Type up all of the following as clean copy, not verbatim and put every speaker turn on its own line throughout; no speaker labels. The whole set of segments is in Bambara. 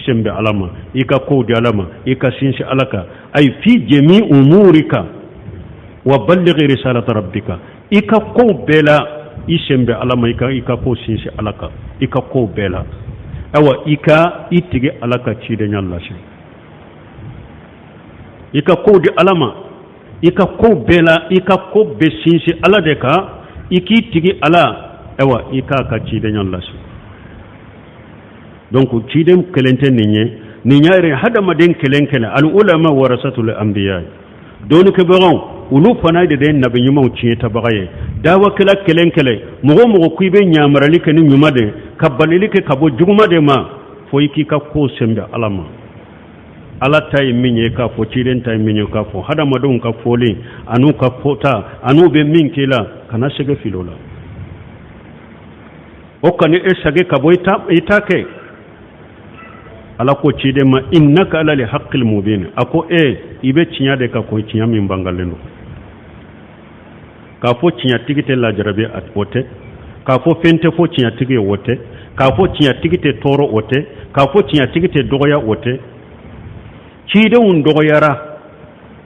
sen bɛn Ala ma, i ka kow di Ala ma, i ka sinsin Ala kan. Ayi fi jami umurika wa balligh risalata rabbika, i ka kow bɛɛ la, i sen bɛn Ala ma, i ka kow sinsin Ala kan, i ka kow bɛɛ la. Ayiwa, i ka i tigi Ala ka cidenya lase, i ka kow di Ala ma, i ka kow bɛɛ la, i ka ko bɛɛ sinsin Ala de kan, i k'i tigi Ala, ayiwa, i k'a ka cidenya lase. Donc ciden kelen tɛ nin ye, nin y'a yɛrɛ hadamaden kelen kelen. Al ulama warasatul anbiya, dɔnnikɛbagaw, olu fana de ye nabi ɲumanw tiɲɛtabaga ye. Dawakɛla kelen kelen, mɔgɔ o mɔgɔ ko i bɛ ɲamarali kɛ ni ɲuman de, ka balili kɛ ka bɔ juguman de ma, fo i k'i ka ko sɛnbɛ Ala ma. Ala ta ye min ye k'a fɔ, ciden ta ye min ye k'a fɔ, hadamadenw ka fɔlen an'u ka fɔta an'u bɛ min k'i la, kana sɛgɛ fili o la. O kana e sɛgɛ ka bɔ i ta kɛ. Ala ko ciden ma: innaka ala li haqqil mubin. A ko e, i bɛ tiɲɛ de kan, ko tiɲɛ min bangalen don. K'a fɔ tiɲɛtigi tɛ lajarabi, o tɛ. K'a fɔ fɛn tɛ fɔ tiɲɛtigi ye, o tɛ. K'a fɔ tiɲɛtigi tɛ tɔɔrɔ, o tɛ. K'a fɔ tiɲɛtigi tɛ dɔgɔya, o tɛ. Cidenw dɔgɔyara,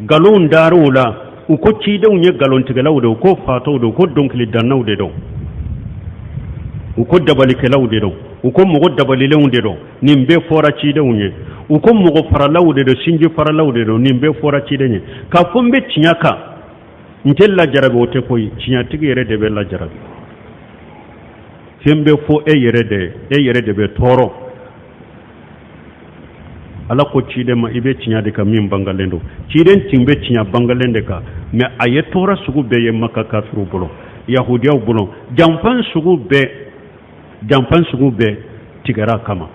nkalonw dar'u la, u ko cidenw ye nkalontigɛlaw de, u ko fatɔw de, u ko dɔnkilidannaw de don, u ko dabalikɛlaw de don, u ko mɔgɔ dabalilenw de don. Nin bɛɛ fɔra cidenw ye. U ko mɔgɔ faralaw de don, sinji faralaw de don. Nin bɛɛ fɔra ciden ye. K'a fɔ n bɛ tiɲɛ kan, n tɛ lajarabi, o tɛ koyi. Tiɲɛtigi yɛrɛ de bɛ lajarabi. Fɛn bɛ fɔ e yɛrɛ de, e yɛrɛ de bɛ tɔɔrɔ. Ala ko ciden ma: i bɛ tiɲɛ de kan min bangalen don. Ciden tun bɛ tiɲɛ bangalen de kan, mais a ye tɔɔrɔ sugu bɛɛ ye Maka kafiriw bolo, yahudiyaw bolo, janfan sugu bɛɛ, janfan sugu bɛɛ tigɛra a kama,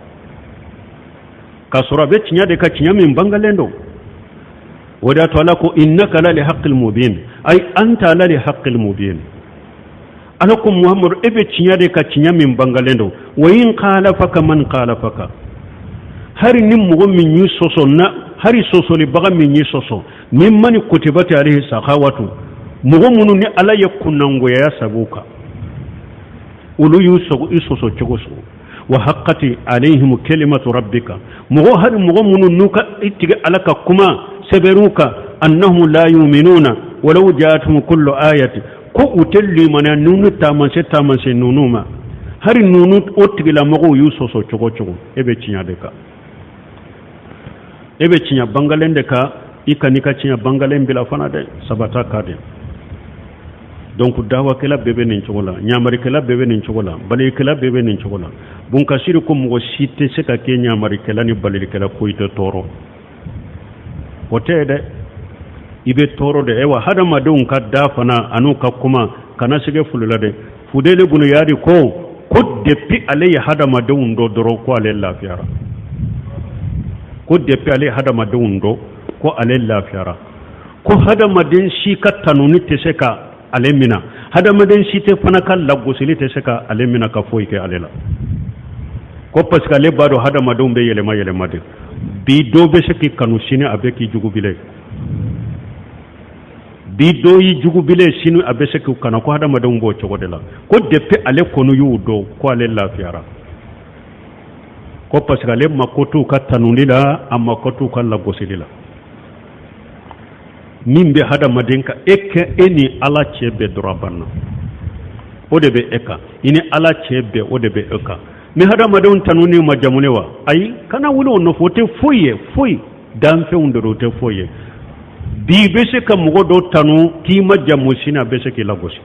k'a sɔrɔ a bɛ tiɲɛ de kan, tiɲɛ min bangalen don. O de y'a to Ala ko: innaka la li haqqil mubin, ay anta la li haqqil mubin. Ala ko: Muhamadu, e bɛ tiɲɛ de kan, tiɲɛ min bangalen don. Wa in khalafaka man khalafaka, hari ni mɔgɔ min y'i sɔsɔ na, hari sɔsɔlibaga min y'i sɔsɔ, mimman kutibati alayhi sakawatu, mɔgɔ minnu ni Ala ye kunnangoya sabu kan, olu y'u i sɔsɔ cogo sugu, wa haqqati alayhim kalimatu rabbika, mɔgɔ, hari mɔgɔ minnu n'u ka i tigɛ Ala ka kuma sɛbɛn'u kan, annahum la yuminuna walau ja'atuhum kullu ayati, ko u tɛ limaniya nunu taamasiyɛn taamasiyɛn ninnu ma, hari nunu o tigilamɔgɔw y'u sɔsɔ cogo cogo, e bɛ tiɲɛ de kan, e bɛ tiɲɛ bangalen de kan. I ka n'i ka tiɲɛ bangalen bila fana dɛ, sabata ka de. Donc dawakɛla bɛɛ bɛ nin cogo la, ɲamarikɛla bɛɛ bɛ nin cogo la, balikɛla bɛɛ bɛ nin cogo la. Bunkasiri ko mɔgɔ si tɛ se ka kɛ ɲamarikɛla ni balikɛla ko i tɛ tɔɔrɔ, o tɛ dɛ. I bɛ tɔɔrɔ de. Ayiwa, hadamadenw ka da fana an'u ka kuma, kana sɛgɛ fili la dɛ. Fudeli bunu yari ko depuis ale ye hadamadenw dɔ dɔrɔn, ko ale lafiyara. Ko depuis ale ye hadamadenw dɔn, ko ale lafiyara. Ko hadamaden si ka tanuni tɛ se ka ale mina, hadamaden si tɛ fana ka lagosili tɛ se ka ale mina ka foyi kɛ ale la. Ko parce que ale b'a dɔn hadamadenw bɛ yɛlɛma yɛlɛma de. Bi dɔ bɛ se k'i kanu, sini a bɛ k'i jugu bile. Bi dɔ y'i jugu bile, sini a bɛ se k'u kana. Ko hadamadenw b'o cogo de la. Ko depuis ale kɔni y'u dɔn, ko ale lafiyara. Ko parce que ale mako t'u ka tanuli la, a mako t'u ka lagosili la. Min bɛ hadamaden kan, e kɛ e ni Ala cɛ bɛɛ dɔrɔn, a banna, o de bɛ e kan. I ni Ala cɛ bɛɛ, o de bɛ e kan. Ni hadamadenw tanuni ma jamune wa, ayi, kana wuli o nɔfɛ, o tɛ foyi ye, foyi danfɛnw de don, o tɛ foyi ye. Bi i bɛ se ka mɔgɔ dɔ tanu k'i ma jamu, sini a bɛ se k'i lagosi.